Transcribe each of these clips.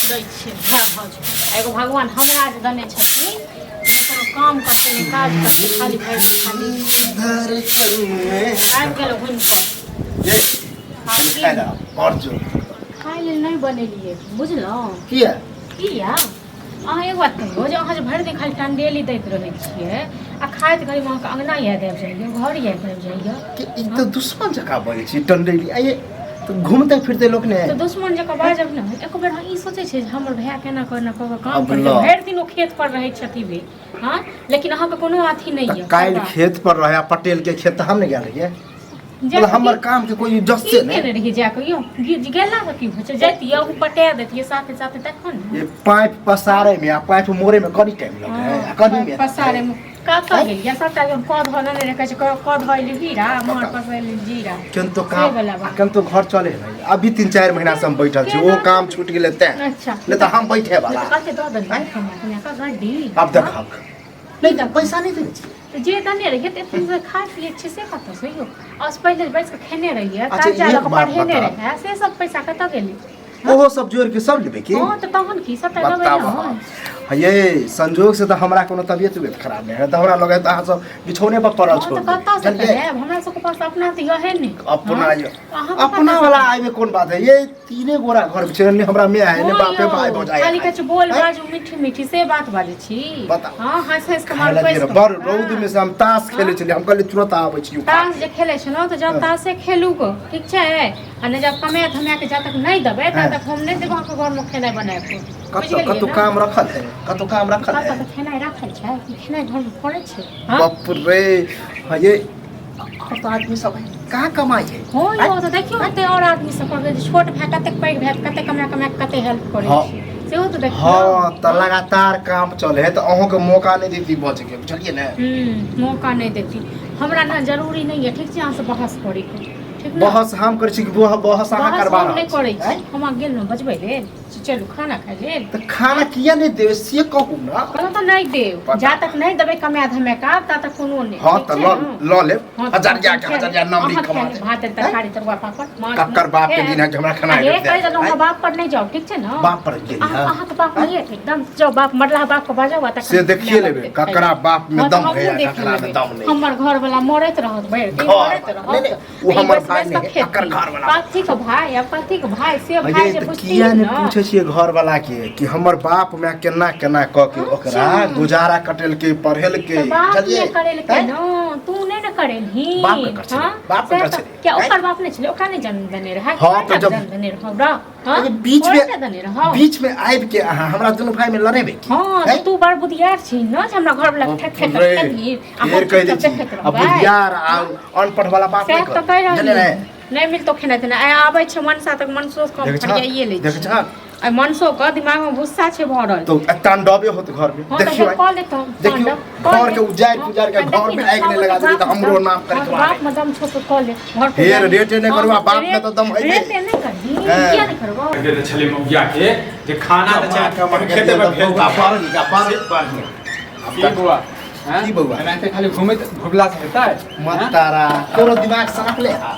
दै छियै भाय भाउज आ एगो भगवान हमरा जे देने छथिन नहि कोनो काम करतै नहि काज करतै खाली भरि दिन खाली धड़कन में आबि गेल हुनकर। ये कनि खाय ला और जो खाय लेल नहि बनेलियै बुझलहुँ। किया? किया अहाँ एक बात कहियौ जे अहाँ जे भरि दिन खाली टंडेली दैत रहै छियै आ खाइत घड़ीमे अहाँके अङ्गना याद आबि जाइए, घर याद आबि जाइए। कि ई तऽ दुश्मन जकाँ बजै छी टंडेली आ ये तऽ घूमते फिरते लोक ने तऽ दुश्मन जकाँ बाजब ने। एको बेर अहाँ ई सोचै छियै जे हमर भाय केना केना कऽ कऽ काम अब करै ल। छै, भरि दिन ओ खेत पर रहै छथिन बे। हँ, लेकिन अहाँके कोनो अथी नहि तऽ यऽ। काल्हि खेत पर रहै आ पटेल के खेत तऽ हम नहि गेल रहियै। जा मतलब हमर काम के कोई जस्ते की नहीं। केने रहियै जा कऽ यौ? गेला तऽ की होइ छै, जैतियै ओ पटा दैतियै साथे साथे तखन ने। ये पाइप पसारे में आ पाइप मोड़े में कनी टाइम लगे है आ कनी में पसारे में कतऽ गेलियै? सबटा जब कऽ धऽ लेने रहै, कहै छै कऽ धऽ एली हीरा मार पसैली जीरा। केन तो से काम वाला बात। आ केन तो घर चले है नहीं। अभी 3-4 महीना से हम बैठल छी, वो काम छूट गेलै तें। अच्छा। नहीं तऽ हम बैठे वाला। तऽ कते दऽ देलियै हमरा कनिया कऽ गड्डी? आब देखक। नहीं तऽ पैसा नहीं देने छी। तऽ जे देने रहियै तऽ एखन जे खाइ पियै छियै से कतऽ से यौ? अस पहिले बैस कऽ खेने रहियै, अच्छा, कर्जा एक लऽ कऽ बात पढ़ेने बताउ। रहै, से सब पैसा कतऽ गेलै? ओहो सब जोड़ के सब लेबै की? हँ तऽ तहन की सबटा लेबै बताउ ने। अहाँ। ये संजोग से तऽ हमरा कोनो तबियत उबियत खराब नहि है, तऽ हमरा लगे तऽ अहाँ सब बिछौने पर पड़ल हँ छोड़ तऽ कतऽ से देबै। लेब? हमरा सबके पास अपना तऽ यहे नहि। अपना हँ? यऽ। अहाँ अपना कतऽ से वाला आइमे कोन बात है, ये तीने गोरा घर में छै, ने हमरा माय है ने हँ बापे यौ, भाई भौजाई खाली है। कहै छै बोल हैं? बाजू मीठी मीठी से बात बाजै छी। बताउ। हँ, हँसि हँसि कऽ खाय ला मारबै दिअ ने, बड़ रौद में से हम ताश खेलै छलियै, हम कहलियै तुरंत आबै छी। ताश जे खेलै छलहुँ तऽ जब ताशे खेलू गो, ठीक छै? आ नहि जब कमाए धमाए के जा तक नहि देबै ता हँ। तक हम नहि देब अहाँके घरमे खेनाइ बनाए कऽ। बुझि कतौ गेलियै कतौ ने? काम रखल है, कतौ काम रखल कतऽ है। तऽ खेनाइ राखल छै? खेनाइ घरमे पड़ै छै? हँ? बाप रे, हाँ ये और तो आदमी सब है कहाँ कमाई है? हँ यौ, तऽ देखियौ एते और आदमी सब करबै जे छोट भाय कतेक पैघ भाय कतेक कमा कमा कऽ कते हेल्प करै हँ। छै, सेहो तऽ देखियौ। हाँ तऽ लगातार काम चले है तऽ अहूँ के मौका नहीं देती बच के, बुझलियै ने? मौका नहीं देती हमरा ना, जरूरी नहीं है, ठीक छै? अहाँ से बहस करै के, ठीक ने? बहस हम करै छी कि बहस अहाँ बहस करबा हम रहल नहि छी? करै छी। आँय? हम अहाँ गेल ने बजबै लेल, चलू खाना खाइ लेल। तऽ खाना किया नहि देबै से कहू ने। कहलहुँ तऽ नहि देब। पता। जा तक नहि देबै कमाए धमाए कऽ ता तक कोनो नहि। हाँ ठीक तऽ छै लऽ ने? लऽ लेब। हाँ, तऽ हजरिया के खाए लेब। हजरिया नमरी अहाँ कमा खाए लेब, देब। भात दालि तरकारी तरुआ पापड़ माछ। कक्कर बाप के दिन है कि हमरा खाना अरे देब। कहि देलहुँ अहाँ बाप पर नहि जाउ, ठीक छै ने? बाप पर गेली, अहाँ हाँ। अहाँके बाप नहि अछि एकदम, जाउ बाप मरला बाप के बजाउ आ तखन से देखिए माय बाप लेबै के खाइ ककरा लेब। बाप में हाँ, तऽ दम है हमहूँ आ देख ककरा में लेबै। दम नहीं। हमर घर वाला मरैत रहत भरि दिन घर मरैत वाला। रहत। नहीं, नहीं, ओ ई हमर बैस भाय बैस नहीं कऽ है, एकर खेती। घर वाला। कथी के भाय आ कथी के भाय से अरे भाय जे तऽ बुझती किया ने। नहि पूछै छियै घर वाला के कि हमर बाप माय केना केना कऽ के ओकरा अच्छा। गुजारा कटेलकै पढ़ेलकै, तऽ बाप बुझलियै? ने करेलकै आँय? ने, तू नहि ने करेलही। बाप के कर छलै, हाँ? बाप के से कर तऽ छलै। किया आँय? ओकर बाप नहि छलै, ओकरा नहि जन्म देने रहै? हाँ, तोरा तऽ ने जब- जन्म देने रहौ रा? हाँ? अरे बीच तोरा में ने देने रहौ? बीच में आबि के अहाँ हमरा दुनू भाई में लड़ेबै की? हाँ आँय? तऽ तू बड़ बुधियार छी ने जे हमरा घर वाला ठक ठक रे, खेलही आ हम फेर कहि दै चुपचाप छी देखैत आ रहबै। बुधियार आ अनपढ़ वाला बात सएह नहि तऽ कर, कहि रहलियै। बुझलियै ने? नहि मिलतो खेनाइ तेनाइ, आइ आबै छै मनसा तक मनसो कम देखै छह? फरियाइए लै देखै छै। छह? आइ मनसो के दिमाग में भुस्सा छै भरल। तो तांडवे होत घर में। हाँ, तऽ देखियौ हे कऽ लेतौ देखियौ, तांडव, कऽ घर के ले। उजाड़ि हाँ, पुजाड़ि के आ घर देखी में ने, आगि नहि लगा देबै तऽ हमरो नाम हाँ, करके बाप में दम छौ तऽ कऽ ले घर के फेर उजाड़ि। रेटे नहि करबा, हाँ, बाप में तऽ दम हैते। रेटे नहि करबी, हाँ। किया नहि करबो? गेल छलै मौगिया के जे खाना तऽ कमा कमा के खेते पर भेज बौआ, बड़ नीक, बड़ बढ़िया। की बौआ हैं? की बौआ? एनाहिते खाली घुमैत घुमला से हेतै? मत हैं? तारा तोरो दिमाग सनक ले हा।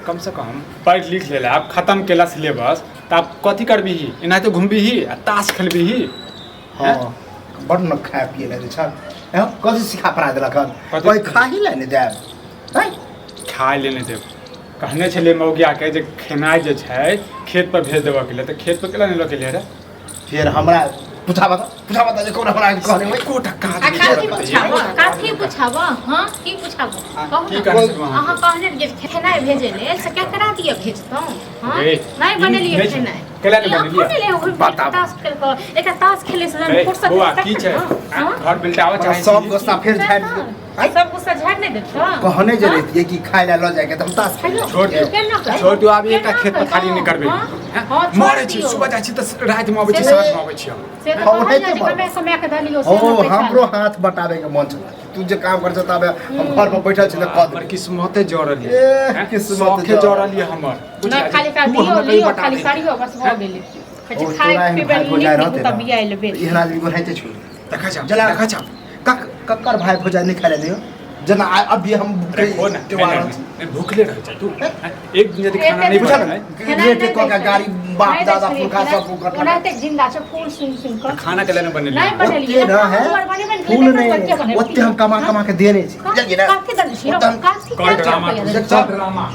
कम से कम पढ़ि लिख लेला, आब खत्म केला सिलेबस तऽ आब कथी करबिही? एनाहिते घुमबिही आ ताश खेलबिही? हाँ, बड़ न खाय पिए ले छल, हैं? कथी सिखा पढ़ा देलक हन? कथी? कोई खा ही ले नहीं देब, हैं? खाय ले नहि देब। कहने छलियै मौगिया के जे खेनाइ जे छै खेत पर भेज देबऽ के लेल, तऽ खेत पर केला नहि लऽ गेलियै रे? फेर हमरा पूछा बता, पूछा बता जे कोन हमरा कहने होई। एकोटा काज आ नहि कथी करऽ पुछाबऽ, कथी पुछाबऽ, हाँ की पुछाबऽ, कहू की ने। कहने छलहुँ अहाँ अहाँके? कहने रहियै जे खेनाइ भेजै लेल, से केकरा दिअ भेजतहुँ? हाँ रे, नहि बनेलियै नहि खेनाइ। केला नहि ई बनेलियै? अखन एलै घुमि फिर बताबू। ताश खेल कऽ, एकरा ताश खेले से जहन रे, फुर्सत बौआ हेतै की तखन छै ने, हाँ? घर बिलटाबऽ चाहै सब छी? गुस्सा फेर सएह झाड़ि तऽ। दियौ। आँय? सब गुस्सा झाड़ि नहि देतौ? कहने जे हाँ? रहितियै कि खाय लए लऽ जायके तऽ हम ताश खेल हेलो, छोड़ दियौ। केना कहियौ? छोड़ दियौ, आब एकटा केना खेत पथारी नहि करबै। हाँ? हैं? हाँ, छोड़ मरै छी दियौ। सुबह जाइ छी तऽ रातिमे अबै छी से- साँझमे अबै छी हम। से तऽ हाँ, कहल ओनाहिते जाइ छै मरब। कमे समय के धलियौ से ओ ने पैसा हमरो हाथ बटाबे के मन छला। तू जे काम कर ताबे हम घर पर बैठल छी तऽ कऽ हमर देबै। किस्मते जरल ए, ये हैं? किस्मत शौखे जरल। जरल ये हमर। नहि खाली का तू दियौ हमरा कहीं लियौ बता खाली दे। करियौ बस भऽ गेलै। कहै छै ओ खाय तोरा एहन पीबै भाय नीक भौजाइ नीक रहतै तऽ ने बियाइ लेबै। तऽ एहन आदमी ओनाहिते छोड़ि देतै। देखै छौ जला देखै छौ कक ककर भाय भौजाइ नहि खाय लए दियौ जेना अभी हम अरे खो ना, त्योहार नहीं, छी। नहीं, नहि भूखले रहै छै तू एक दिन यदि खाना नहि बुझल बनेबै ने लेट कऽ के गाड़ी बाप दादा पुरखा सब ओकर ओनाहिते जिंदा छै फूल सुन सुन कऽ खाना के लेने बनेलियै नहि बनेलियै ओते ना है फूल नहीं ओते हम कमा कमा के देने छी बुझलियै ने काथी देने छी ओते हम काथी कर ड्रामा सब ड्रामा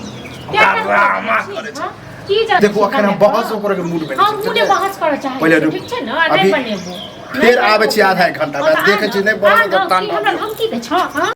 ड्रामा करै छै की जानै देखू अखन हम बहस ओकर के मूड में हम मुने बहस करऽ चाहै पहिले छी रुक। ठीक छै ने नहि अभी बनेबो फेर आबै छी आधा एक घंटा बाद देखै छी नहि बनल तऽ हमरा धमकी दै छह हँ?